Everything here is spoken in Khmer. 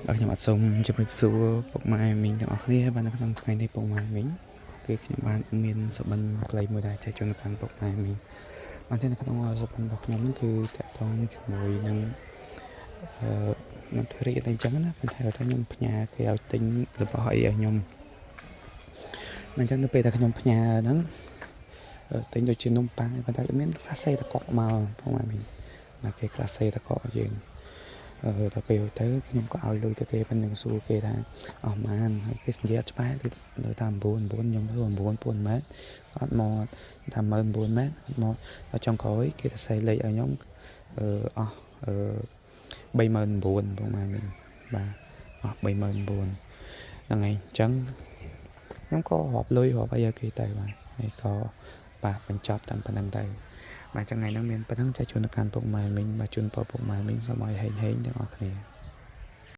បាទខ្ញុំអត់សូមជម្រាបសួរពុកម៉ែមីងទាំងអស់គ្នាបាទនៅក្នុងថ្ងៃនេះពុកម៉ែមីងគឺខ្ញុំបានមានសុបិនខ្លីមួយដែរចែកជូនដល់ពុកម៉ែមីងបាទចឹងនៅក្នុងសុបិនរបស់ខ្ញុំហ្នឹងគឺតាក់ទងជាមួយនឹងអឺខ្ញុំធ្វើរៀនអីចឹងណាប៉ុន្តែថាខ្ញុំផ្ញើគេឲ្យទិញរបស់អីឲ្យខ្ញុំអញ្ចឹងនៅពេលដែលខ្ញុំផ្ញើហ្នឹងទិញដូចជានំប៉័ងប៉ុន្តែមានក្លាសេតកកមកពុកម៉ែមីងបាទគេក្លាសេតកកយើងអឺដល់ពេលទៅខ្ញុំក៏ឲ្យលុយទៅគេប៉ុន្តែខ្ញុំសួរគេថាអស់ប៉ុន្មានហើយគេនិយាយអត់ច្បាស់គឺលើថា9 9ខ្ញុំសួរ9 4ម៉ែត្រអត់មកថា19000ម៉ែត្រអត់មកដល់ចុងក្រោយគេសរសេរលេខឲ្យខ្ញុំអឺអស់អឺ39000ប្រហែលនេះបាទអស់39000ហ្នឹងហើយអញ្ចឹងខ្ញុំក៏រាប់លុយរាប់អីឲ្យគេទៅបាទហើយក៏បាទបញ្ចប់តាមប៉ុណ្្នឹងទៅបាទចឹងថ្ងៃហ្នឹងមានប៉ុណ្្នឹងចែកជូនដល់កាន់ពុកម៉ែមីងបាទជូនពរពុកម៉ែមីងសូមឲ្យហេងហេងទាំងអស់គ្នា។